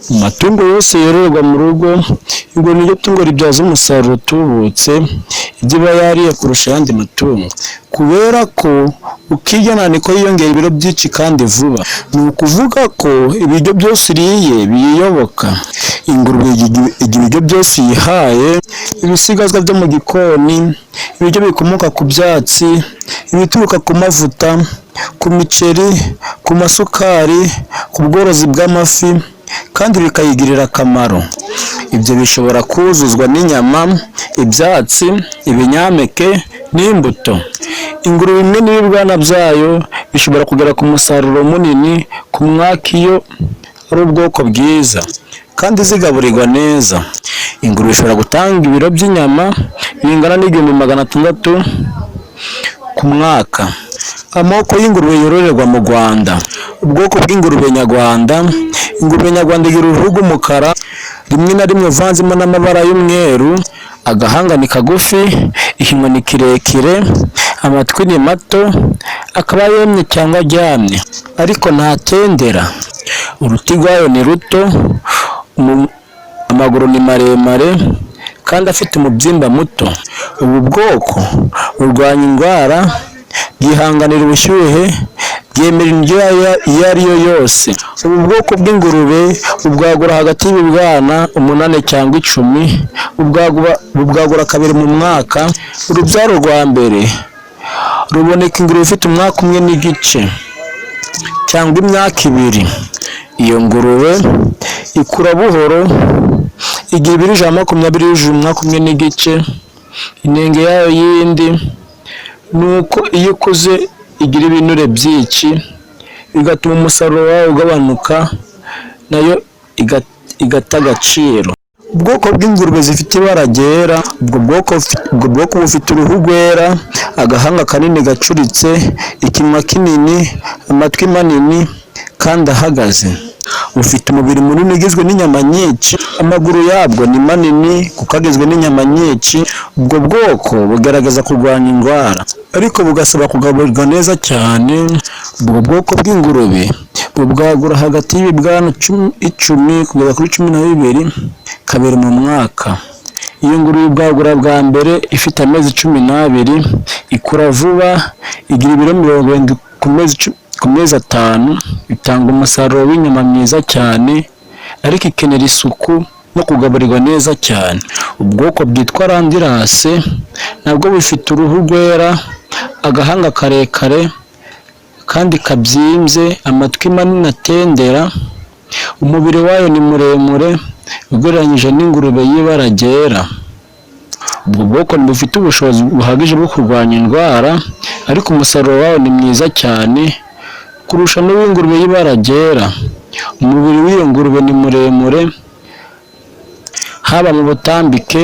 Mu matungo yose yororerwa mu rugo, ingurube niryo tungo ribyaza umusaruro utubutse ibyo iba yariye kurusha ayandi matungo. Kubera ko uko irya niko yiyongera ibiro byinshi kandi vuba. Ni ukuvuga ko ibiryo byose iriye biyiyoboka. Ingurube irya ibiryo byose uyihaye, ibisigazwa byo mu gikoni, ibiryo bikomoka ku byatsi, ibituruka ku mavuta, ku miceri, ku masukari, ku bworozi bw'amafi, kandi bikayigirira akamaro. Ibyo bishobora kuzuzwa n'inyama, ibyatsi, ibinyampeke n'imbuto. Ingurube imwe n'ibibwana byayo bishobora kugera ku musaruro munini ku mwaka iyo ari ubwoko bwiza kandi zigaburirwa neza. Ingurube ishobora gutanga ibiro by'inyama bingana n'1600 ku mwaka. Amoko y'ingurube yororerwa mu Rwanda. Ubwoko bw'ingurube nyarwanda. Ingurube nyarwanda igira uruhu rw'umukara, rimwe na rimwe uvanzemo n'amabara y'umweru, agahanga ni kagufi, ikinwa ni kirekire, amatwi ni mato, akaba yemye cyangwa aryamye, ariko ntatendera. Uruti rwayo ni ruto, amaguru ni maremare kandi afite umubyimba muto. Ubu bwoko burwanya indwara, bwihanganira ubushyuhe, bwemera indyo iyo ari yo yose. Ubu bwoko bw'ingurube bubwagura hagati y'ibibwana 8 cyangwa 10, bubwagura kabiri mu mwaka. Urubyaro rwa mbere ruboneka ingurube ifite umwaka umwe n'igice cyangwa imyaka 2. Iyo ngurube ikura buhoro, igira ibiro 120 yujuje umwaka umwe n'igice. Inenge yayo yindi ni uko iyo ikuze igira ibinure byinshi, bigatuma umusaruro wayo ugabanuka, nayo igata agaciro. Ubwoko bw'ingurube zifite ibara ryera. Ubwo bwoko bufite uruhu rwera, agahanga kanini gacuritse, ikinwa kinini, amatwi manini kandi ahagaze. Bufite umubiri munini ugizwe n'inyama nyinshi, amaguru yabwo ni manini kuko agizwe n'inyama nyinshi. Ubwo bwoko bugaragaza kurwanya indwara, ariko bugasaba kugaburirwa neza cyane. Ubwo bwoko bw'ingurube bubwagura hagati y'ibibwana 10 kugeza kuri 12 kabiri mu mwaka. Iyo ngurube ibwagura bwa mbere ifite amezi 12, ikura vuba, igira ibiro 70 ku mezi 5, itanga umusaruro w'inyama mwiza cyane, ariko ikenera isuku no kugaburirwa neza cyane. Ubwoko bwitwa Landrace nabwo bufite uruhu rwera, agahanga karekare kandi kabyimbye, amatwi manini atendera, umubiri wayo ni muremure ugereranyije n'ingurube y'ibara ryera. Ubwo bwoko ntibufite ubushobozi buhagije bwo kurwanya indwara, ariko umusaruro wawo ni mwiza cyane kurusha n'uw'ingurube y'ibara ryera. Umubiri w'iyo ngurube ni muremure, haba mu butambike